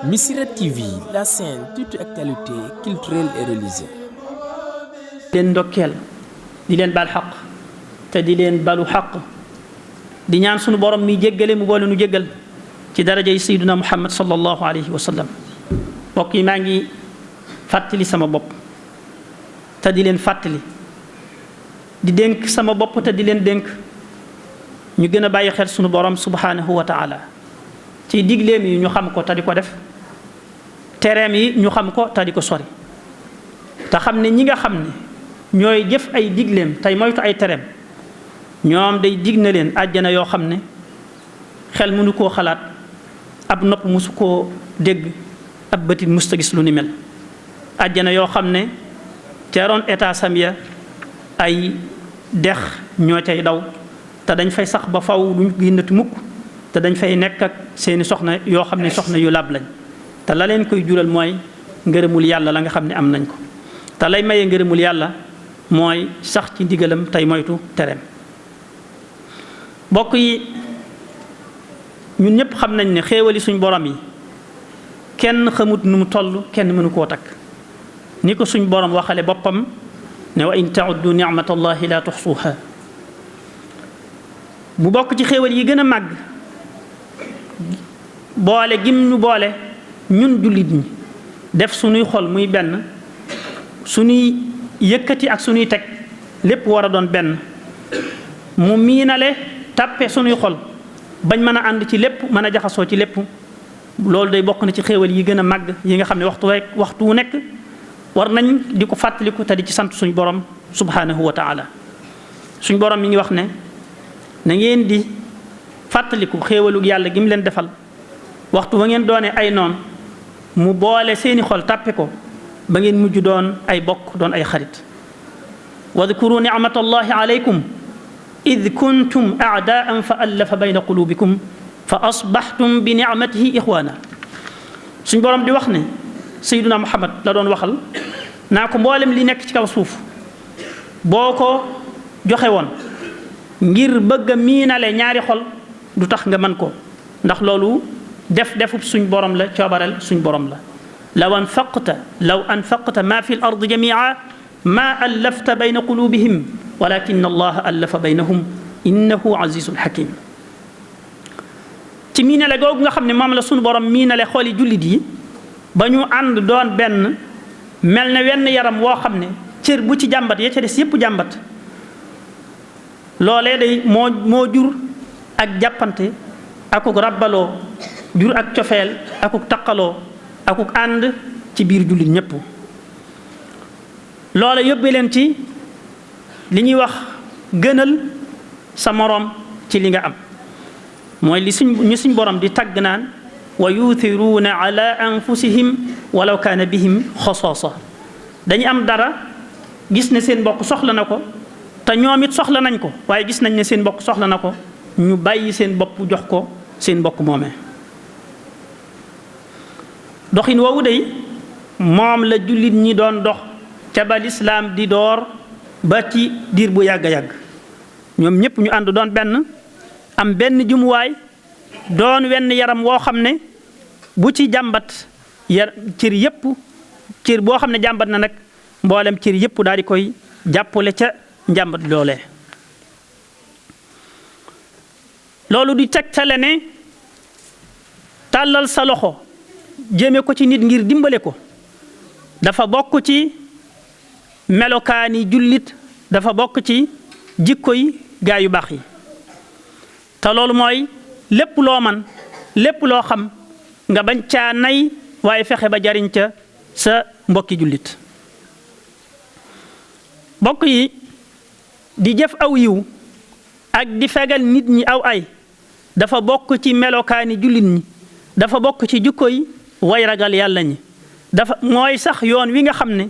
Missirah TV, la chaîne toute actualité culturelle et religieuse. leen ndokkeel di leen baal xaq te di leen balu xaq di ñaan sunu borom mi jéggale mu boole nu jéggal ci darajay sayyiduna Muhammad sallallahu alayhi wa sallam. mbokk yi maa ngi fàttali sama bopp te di leen fàttali di dénk sama bopp te di leen dénk ñu gën a bàyyi xel sunu borom subhanahu wa taala ci digleem yi ñu xam ko te di ko def tereem yi ñu xam ko te di ko sori te xam ne ñi nga xam ne ñooy jëf ay digleem tey moytu ay tereem ñoom day dig na leen àjjana yoo xam ne xel mënu koo xalaat ab nopp mësu koo dégg ab bëtit musta gis lu ni mel àjjana yoo xam ne ca roon état samia ay dex ñoo cay daw te dañ fay sax ba faw duñ génnati mukk te dañ fay nekk ak seeni soxna yoo xam ne soxna yu lab lañ te la leen koy jural mooy ngërëmul yàlla la nga xam ne am nañ ko te lay maye ngërëmul yàlla mooy sax ci ndigalam tey moytu tereem. mbokk yi ñun ñëpp xam nañ ne xéewali suñ borom yi kenn xamut nu mu toll kenn mënu koo takk ni ko suñ borom waxale boppam ne wa in ta'uddu ni'matallahi la tuxsuha. mu bokk ci xéewal yi gën a màgg boole gim ñu boole ñun jullit ñi def suñuy xol muy benn suñuy yëkkati ak suñuy teg lépp war a doon benn mu miinale tàppe suñuy xol bañ mën a ànd ci lépp mën a jaxasoo ci lépp. loolu day bokk na ci xéewal yi gën a màgg yi nga xam ne waxtu wu nekk war nañ di ko fàttaliku te di ci sant suñu borom subhanahu wa taala. suñu borom mi ngi wax ne na ngeen di fàttaliku xéewalu yàlla gi mu leen defal waxtu wa ngeen doone ay noon mu boole seeni xol tàppe ko ba ngeen mujj doon ay bokk doon ay xarit. wadkuru nicmatallahi alaykum id kuntum aadaan fa allafa bayna qulubikum fa asbaxtum bi nicmatihi ixwaana. suñ borom di wax ne sayyiduna Muhammad la doon waxal naa ko mboolem li nekk ci kaw suuf boo ko joxe woon ngir bëgg a miinale ñaari xol du tax nga mën ko ndax loolu defub suñ borom la coobareel suñ borom la. law anfaqta ma fi l ardi jamia ma allafta bayna qulubihim walakin allaha allafa baynahum innahu azizun hakim. ci miinale googu nga xam ne moom la suñu borom miinale xooli jullit yi ba ñu ànd doon benn mel ne wenn yaram woo xam ne cër bu ci jàmbat ya ca des yépp jàmbat loolee day moo jur ak jàppante akuk rabbaloo jur ak cofeel akuk taqaloo akuk ànd ci biir jullit ñépp. loola yóbbee leen ci li ñuy wax gënal sa moroom ci li nga am mooy li suñ borom di tagg naan wa yuuthiruuna ala anfusihim walaw kaana bihim xosoasa. dañu am dara gis ne seen mbokk soxla na ko te ñoom it soxla nañ ko waaye gis nañ ne seen mbokk soxla na ko ñu bàyyi seen bopp jox ko seen mbokk moomee. doxin woowu day moom la jullit ñi doon dox ca ba lislaam di door ba ci diir bu yàgg a yàgg ñoom ñëpp ñu ànd doon benn am benn jumuwaay doon wenn yaram woo xam ne bu ci jàmbat cër yëpp cër boo xam ne jàmbat na nag mboolem cër yëpp daal di koy jàppale ca njàmbat loolee. loolu di tegtale ne tàllal sa loxo jëme ko ci nit ngir dimbale ko dafa bokk ci melokaani jullit dafa bokk ci jikko yi gaa yu baax yi. te loolu mooy lépp loo man lépp loo xam nga bañ caa nay waaye fexe ba jariñ ca sa mbokki jullit. mbokk yi di jëf aw yiw ak di fegal nit ñi aw ay dafa bokk ci melokaani jullit ñi dafa bokk ci jikko yi way ragal yàlla ñi dafa mooy sax yoon wi nga xam ne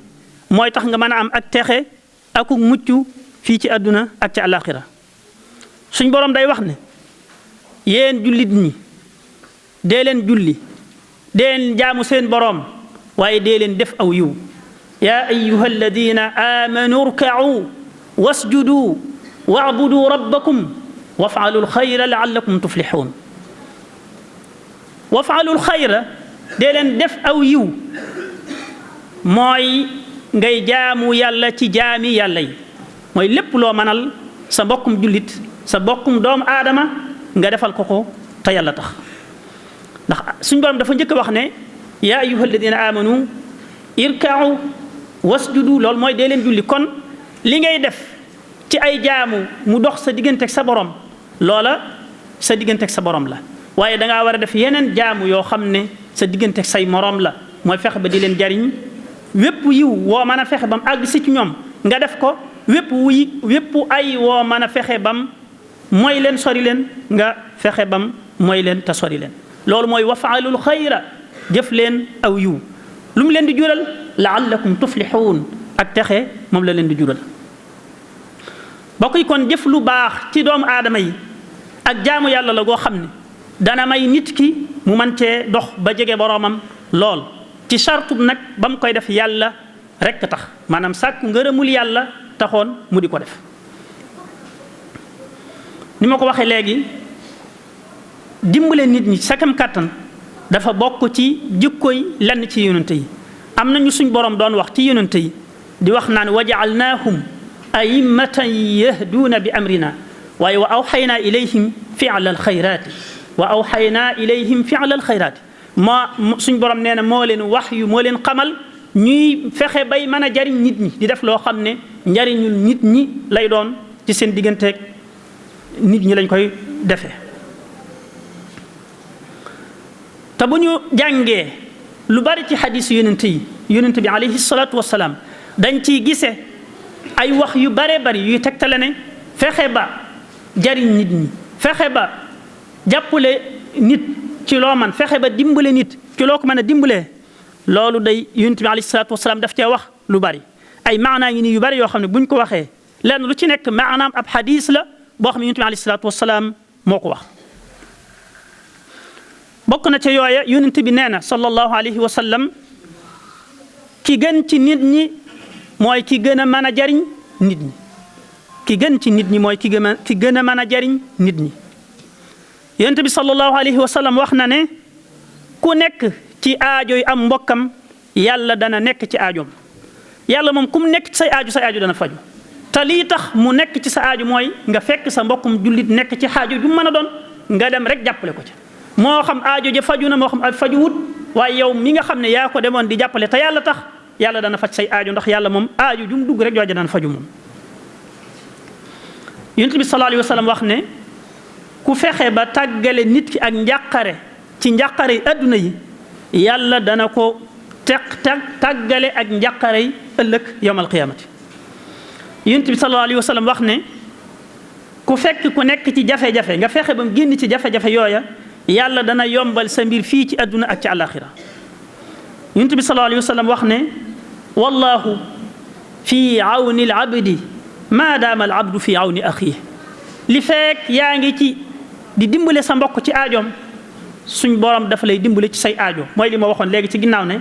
mooy tax nga mën a am ak texe akuk mucc fii ci àdduna ak ci àllaaxira. suñ borom day wax ne yéen jullit ñi dee leen julli dee leen jaamu seen boroom waaye dee leen def aw yiw yaa ayyuha alladina amanu rka'u wasjudu wa'budu rabbakum waf'alu alxayra la'allakum tuflihun. waf'alu alxayra dee leen def aw yiw mooy ngay jaamu yàlla ci jaami yàlla yi mooy lépp loo mënal sa mbokkum jullit sa mbokkum doomu aadama nga defal ko ko te yàlla tax ndax suñu borom dafa njëkk a wax ne yaa ayyuha alladina amanu irka'u wasjudu loolu mooy dee leen julli kon li ngay def ci ay jaamu mu dox sa digganteeg sa borom loola sa digganteeg sa borom la waaye dangaa war a def yeneen jaamu yoo xam ne sa digganteeg say morom la mooy fexe ba di leen jariñ wépp yiw woo mën a fexe bam àgg si ci ñoom nga def ko wépp ay woo mën a fexe bam mooy leen sori leen nga fexe bam mooy leen te sori leen loolu mooy wafaalul xayra jëf leen aw yiw lu mu leen di jural laallakum tuflixuun ak texe moom la leen di jural bokk yi kon jëf lu baax ci doomu aadama yi ak jaamu yàlla la goo xam ne dana may nit ki mu mën cee dox ba jege boroomam lool ci sartu nag ba mu koy def yàlla rekk tax maanaam sàkku ngërëmul yàlla taxoon mu di ko def ni ma ko waxee léegi dimbale nit ñi sa kam kàttan dafa bokk ci jikkoy lenn ci yonente yi am nañu suñ borom doon wax ci yonente yi di wax naan wa ja'alnaahum a'immatan yahduuna bi amrina waaye wa awxaynaa ilayhim fi'la alxayraati wa awxaynaa ilayhim fi'la alxayraati suñ borom nee na moo leen wax yu moo leen xamal ñuy fexe bay mën a jariñ nit ñi di def loo xam ne njariñul nit ñi lay doon ci seen digganteeg nit ñi lañ koy defee te bu ñu jàngee lu bari ci xadis yonent bi alayhi salaatu wasalaam dañ ciy gise ay wax yu bare bari yuy tegtale ne fexe ba jariñ nit ñi fexe ba jàppale nit ci loo man fexe ba dimbale nit ci loo ko mën a dimbalee loolu day yonent bi alayhi salaatu wasalaam daf cee wax lu bari ay maanaa ngi nii yu bari yoo xam ne buñ ko waxee lenn lu ci nekk maanaam ab xadis la boo xam ne yonent bi alayhi salaatu wasalaam moo ko wax bokk na ca yooya yonent bi nee na sallallahu alayhi wa sallam ki gën ci nit ñi mooy ki gën a mën a jariñ nit ñi ki gën ci nit ñi mooy ki gën a mën a jariñ nit ñi yonent bi sallallahu alayhi wa sallam wax na ne ku nekk ci aajo yi am mbokkam yàlla dana nekk ci aajoom yàlla moom ku mu nekk ci say aajo dana faju te lii tax mu nekk ci sa aajo mooy nga fekk sa mbokkum jullit nekk ci aajo ju mën a doon nga dem rek jàppale ko ci moo xam aajo ja faju na moo xam faju wut waaye yow mi nga xam ne yaa ko demoon di jàppale te yàlla tax yàlla dana faj say aajo ndax yàlla moom aajo ju mu dugg rek jooja dana faju moom yonent bi sallallahu alayhi wa sallam wax ne ku fexe ba tàggale nit ki ak njàqare ci njàqare yi adduna yi yàlla dana ko tàggale ak njàqare yi ëllëg yawmal qiyaamati yonent bi sallallahu alayhi wa sallam wax ne ku fekk ku nekk ci jafe-jafe nga fexe ba mu génn ci jafe-jafe yooya yàlla dana yombal sa mbir fii ci adduna ak ci àllaaxira yonent bi sallallahu alayhi wa sallam wax ne wallahu fi awni al abdi maa daama al abdu fi awni axiih li fekk yaa ngi ci di dimbale sa mbokk ci aajoom suñ borom dafa lay dimbale ci say aajo mooy li ma waxoon léegi ci ginnaaw ne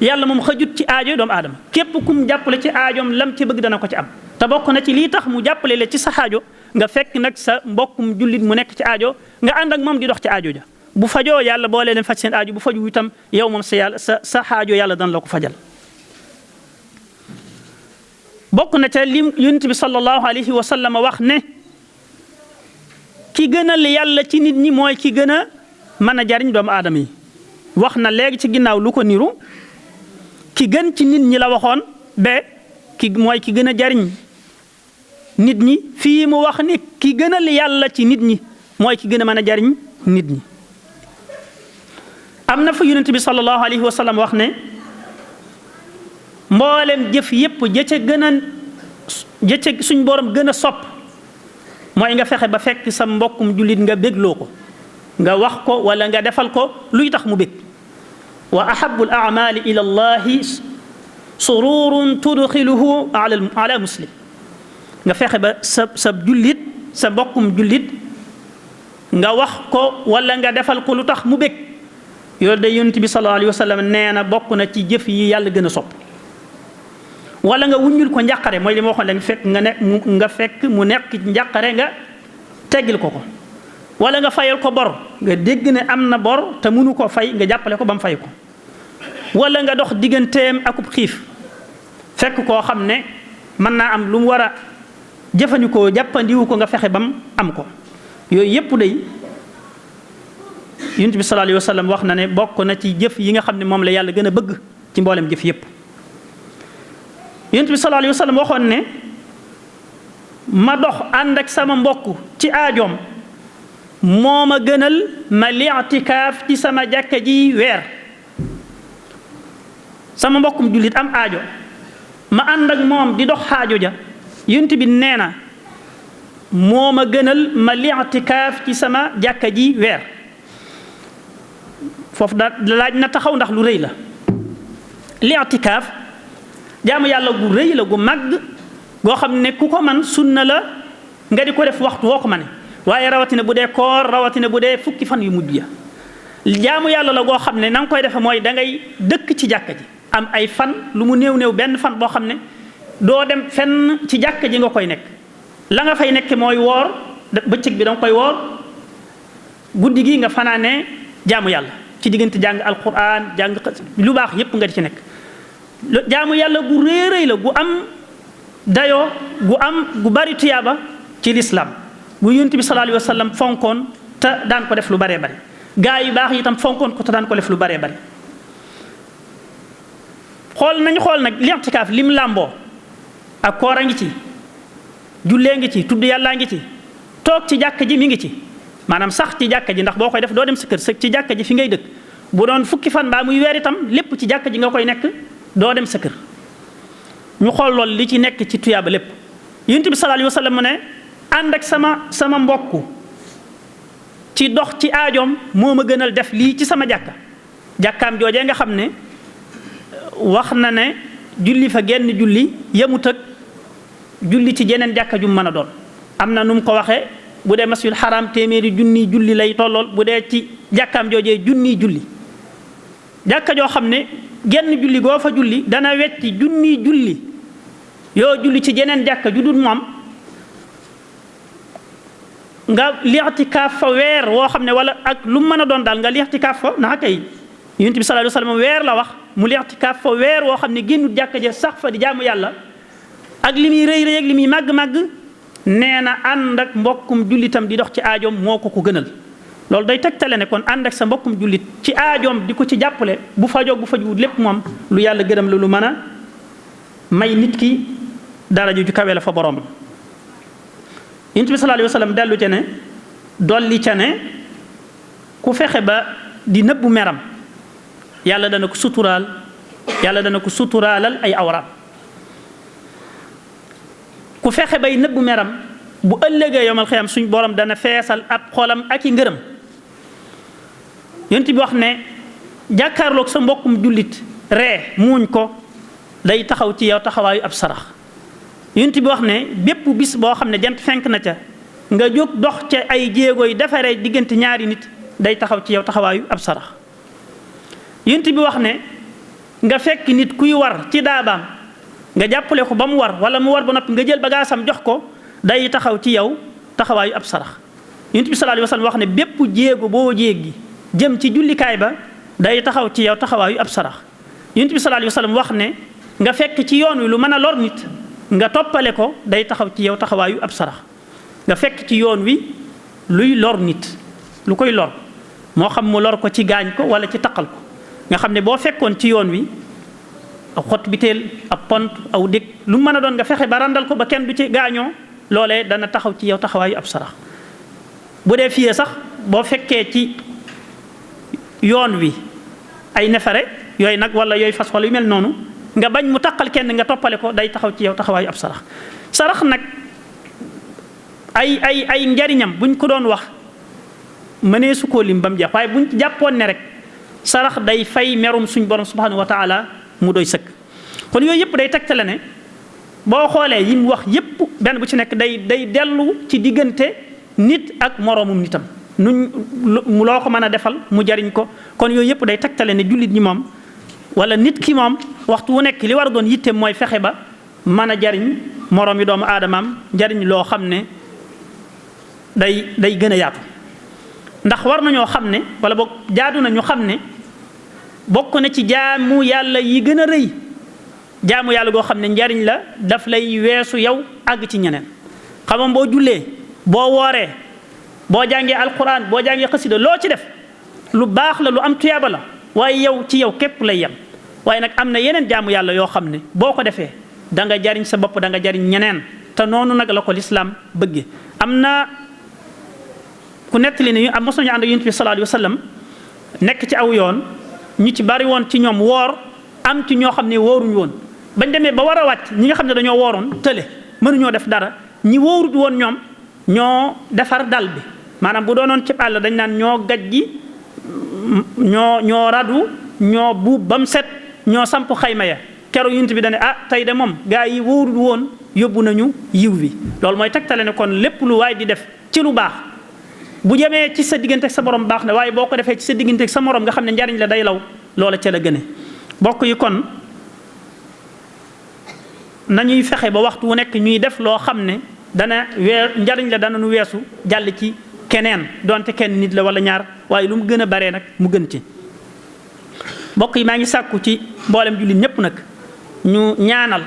yàlla moom xajut ci aajo doomu aadama képp kum jàppale ci aajoom lam ci bëgg dana ko ci am te bokk na ci lii tax mu jàppale la ci sa aajo nga fekk nag sa mbokkum jullit mu nekk ci aajo nga ànd ak moom di dox ci aajo ja bu fajoo yàlla boole leen faj seen aajo bu faju itam yow moom sa aajo yàlla dana la ko fajal bokk na ca lim yonent bi sallallahu alayhi wa sallam wax ne ki gënal yàlla ci nit ñi mooy ki gën a mën a jariñ doomu aadama yi wax na léegi ci ginnaaw lu ko niru ki gën ci nit ñi la waxoon ba mooy ki gën a jariñ nit ñi fii mu wax ni ki gënal yàlla ci nit ñi mooy ki gën a mën a jariñ nit ñi am na fa yonent bi sallallahu alayhi wa sallam wax ne mboolem jëf yépp ja ca suñ borom gën a sopp mooy nga fexe ba fekk sa mbokkum jullit nga bégloo ko nga wax ko wala nga defal ko luy tax mu bég wa ahabu al amali ila allahi sururun tudxiluhu ala muslim nga fexe ba sa jullit sa mbokkum jullit nga wax ko wala nga defal ko lu tax mu bég yoolu day yonent bi sallallahu alayhi wa sallam nee na bokk na ci jëf yi yàlla gën a sopp wala nga wuññul ko njàqare mooy li ma waxoon léegi fekk mu nekk njàqare nga teggil ko wala nga fayal ko bor nga dégg ne am na bor te mënu ko fay nga jàppale ko ba mu fay ko wala nga dox digganteem akub xiif fekk koo xam ne mën naa am lu mu war a jëfandikoo jàppandiwu ko nga fexe bam am ko. yooyu yépp day Yonent bi sallallahu alayhi wa sallam wax na ne bokk na ci jëf yi nga xam ne moom la yàlla gën a bëgg ci mboolem jëf yépp. Yonent bi sallallahu alayhi wa sallam waxoon ne ma dox ànd ak sama mbokk ci aajoom moo ma gënal ma li'tikaaf ci sama jàkka ji weer. sama mbokkum jullit am aajo ma ànd ak moom di dox aajo ja Yonent bi nee na moo ma gënal ma li'tikaaf ci sama jàkka ji weer. foofu da laaj na taxaw ndax lu rëy la. li'tikaaf jaamu yàlla gu rëy la gu màgg goo xam ne ku ko man sunna la nga di ko def waxtu woo ko mane waaye rawatina bu dee koor rawatina bu dee fukki fan yu mujj ya. jaamu yàlla la goo xam ne na nga koy defe mooy da ngay dëkk ci jàkka ji am ay fan lu mu néew néew benn fan boo xam ne doo dem fenn ci jàkka ji nga koy nekk. la nga fay nekk mooy woor bëccëg bi da nga koy woor guddi gi nga fanaanee jaamu yàlla ci diggante jàng alquran jàng lu baax yépp nga di ci nekk. jaamu yàlla gu réeréy la gu am dayoo gu bari tuyaaba ci lislaam bu Yonent bi sallallahu alayhi wa sallam fonkoon te daan ko def lu baree bari gaa yu baax yi itam fonkoon ko te daan ko def lu baree bari. xool nag li'tikaaf lim làmboo ak koor a ngi ci jullee ngi ci tudd yàllaa ngi ci toog ci jàkka ji mi ngi ci maanaam sax ci jàkka ji ndax boo koy def doo dem sa kër ci jàkka ji fi ngay dëkk bu doon fukki fan mbaa muy weer itam lépp ci jàkka ji nga koy nekk doo dem sa kër. ñu xool loolu li ci nekk ci tuyaaba lépp Yonent bi sallallahu alayhi wa sallam mu ne ànd ak sama mbokk ci dox ci aajoom moo ma gënal def lii ci sama jàkkaam joojee nga xam ne wax na ne julli fa genn julli yemut ak julli ci jeneen jàkka ju mën a doon. am na nu mu ko waxee bu dee masjidul haram téeméeri junni julli lay tollool bu dee ci jàkkaam joojee junni julli jàkka joo xam ne genn julli goo fa julli dana wetti junni julli yoo julli ci jeneen jàkka ju dul moom nga li'tikaaf fa weer woo xam ne wala ak lu mën a doon daal nga li'tikaaf fa naa kay Yonent bi sallallahu alayhi wa sallam weer la wax mu li'tikaaf fa weer woo xam ne génnut jàkka ja sax fa di jaamu yàlla ak li muy rëy rëy ak li muy màgg-màgg nee na ànd ak mbokkum jullitam di dox ci aajoom moo ko gënal. loolu day tegtale ne kon ànd ak sa mbokkum jullit ci aajoom di ko ci jàppale bu fajoog bu fajuwut lépp moom lu yàlla gërëm la lu mën a may nit ki daraja ju kawe la fa borom. Yonent bi sallallahu alayhi wa sallam dellu ca ne dolli ca ne ku fexe ba di nëbbu meram yàlla dana ko suturaalal ay awraam. ku fexe bay nëbbu meram bu ëllëgee yomal xiyam suñ borom dana feesal ab xolam ak i ngërëm. Yonent bi wax ne jàkkaarloog sa mbokkum jullit ree muuñ ko day taxaw ci yow taxawaayu ab sarax. Yonent bi wax ne bépp bis boo xam ne jant fenk na ca nga jóg dox ca ay jéego yi defaree diggante ñaari nit day taxaw ci yow taxawaayu ab sarax. Yonent bi wax ne nga fekk nit kuy war ci daabaam nga jàppale ko ba mu war wala mu war ba noppi nga jël bagaasam jox ko day taxaw ci yow taxawaayu ab sarax. Yonent bi sallallahu alayhi wa sallam wax ne bépp jéego boo jéggi jëm ci jullikaay ba day taxaw ci yow taxawaayu ab sarax. Yonent bi sallallahu alayhi wa sallam wax ne nga fekk ci yoon wi lu mën a lor nit nga toppale ko day taxaw ci yow taxawaayu ab sarax. nga fekk ci yoon wi luy lor nit lu koy lor moo xam mu lor ko ci gaañ ko wala ci taqal ko nga xam ne boo fekkoon ci yoon wi aw xott biteel ab pont aw dég lu mën a doon nga fexe ba randal ko ba kenn du ci gaañoo loolee dana taxaw ci yow taxawaayu ab sarax. bu dee fiyee sax boo fekkee ci yoon wi ay nefere yooyu nag wala yooyu fas wala yu mel noonu nga bañ mu taqal kenn nga toppale ko day taxaw ci yow taxawaayu ab sarax. sarax nag ay njariñam buñ ko doon wax mënee su koo lim ba mu jeex waaye buñ jàppoon ne rek sarax day fay merum suñ borom subhanahu wa taala mu doy sëkk. kon yooyu yëpp day tegtale ne boo xoolee yi mu wax yëpp benn bu ci nekk day dellu ci diggante nit ak moroomum nitam nuñ loo ko mën a defal mu jariñ ko. kon yooyu yëpp day tegtale ne jullit ñi moom wala nit ki moom waxtu wu nekk li war a doon yitteem mooy fexe ba mën a jariñ moroom yi doomu aadamaam jariñ loo xam ne day gën a yaatu. ndax war nañoo xam ne wala boog jaadu na ñu xam ne bokk na ci jaamu yàlla yi gën a rëy jaamu yàlla goo xam ne njariñ la daf lay weesu yow àgg ci ñeneen xam boo jullee boo wooree boo jàngee alquran boo jàngee xasida loo ci def lu baax la lu am tuyaaba la waaye yow ci yow képp lay yem waaye nag am na yeneen jaamu yàlla yoo xam ne boo ko defee da nga jariñ sa bopp da nga jariñ ñeneen te noonu nag la ko lislaam bëgge am na ku nettali ne am mos nañu ànd ak Yonent bi sallallahu alayhi wa sallam nekk ci aw yoon ñu ci bari woon ci ñoom woor am ci ñoo xam ne wóoruñu woon bañ demee ba war a wàcc ñi nga xam ne dañoo wooroon tële mënuñoo def dara ñi wóorut woon ñoom ñoo defar dal bi maanaam bu doonoon ci àll dañ naan ñoo gaj gi ñoo radu ñoo buub ba mu set ñoo samp xayma ya keroog Yonent bi dane tey de moom gaa yi wóorut woon yóbbu nañu yiw bi loolu mooy tegtale ne kon lépp lu waay di def ci lu baax bu jëmee ci sa diggante ak sa borom baax na waaye boo ko defee ci sa diggante ak sa morom nga xam ne njariñ la day law loola ca la gëne bokk yi kon nañuy fexe ba waxtu wu nekk ñuy def loo xam ne dana njariñ la dana nu weesu jàll ci keneen donte kenn nit la wala ñaar waaye lu mu gën a baree nag mu gën ci bokk yi maa ngi sàkku ci mboolem jullit ñëpp nag ñu ñaanal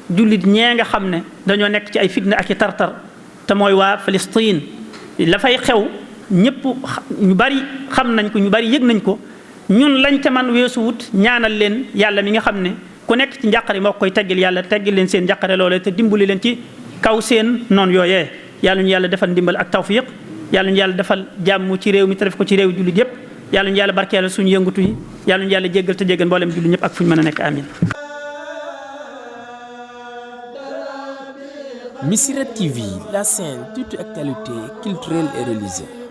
jullit ñee nga xam ne dañoo nekk ci ay fitna ak i tartar te mooy waa Palestine la fay xew ñëpp ñu bari xam nañ ko ñu bari yëg nañ ko ñun lañ ca man weesu wut ñaanal leen yàlla mi nga xam ne ku nekk ci njàqare moo koy teggil yàlla teggil leen seen njàqare loolee te dimbali leen ci kaw seen noonu yooyee yàlla ñu yàlla defal ndimbal ak tawfiq yàlla ñu yàlla defal jàmm ci réew mi te def ko ci réew jullit yëpp yàlla ñu yàlla barkeelal suñu yëngatu yi yàlla ñu yàlla jéggal te jéggal mboolem jullit ñëpp ak fu ñu mën a nekk amin. Missirah TV, la chaîne toute actualité culturelle et religieuse.